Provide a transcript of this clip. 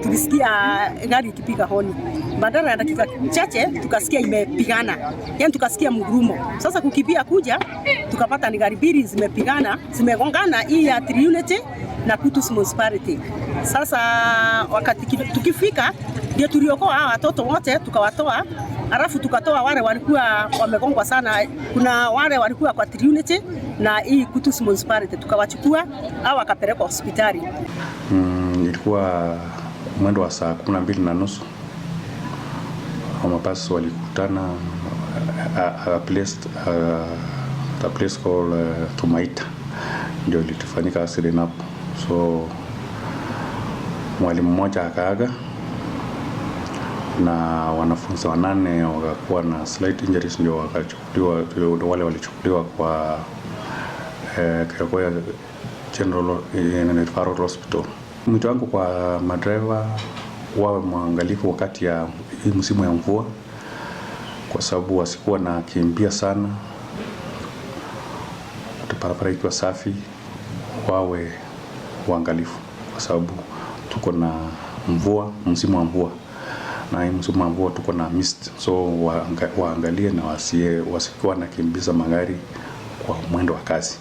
Tulisikia gari ikipiga honi, badala ya dakika chache tukasikia imepigana, yani tukasikia mgurumo. Sasa kukimbia kuja tukapata ni gari mbili zimepigana, zimegongana, hii ya Triunity na Kutus Municipality. Sasa wakati tukifika ndio tuliokoa hawa watoto wote tukawatoa, alafu tukatoa wale walikuwa wamegongwa sana. Kuna wale walikuwa kwa Triunity na hii Kutus Municipality tukawachukua au wakapelekwa hospitali. Ilikuwa mwendo wa saa 12:30 mabasi walikutana a place called Tumaita, ndio ilifanyika accident hapo. So mwalimu mmoja akaaga na wanafunzi 8 wakakuwa na slight injuries, ndio wakachukuliwa, wale walichukuliwa kwa Kerugoya General Referral Hospital. Mwito wangu kwa madereva wawe mwangalifu wakati ya hii msimu ya mvua, kwa sababu wasikuwa na kimbia sana, barabara ikiwa safi, wawe waangalifu kwa sababu tuko na mvua, msimu wa mvua, na hii msimu wa mvua tuko na mist, so waangalie na wasikuwa na kimbiza magari kwa mwendo wa kasi.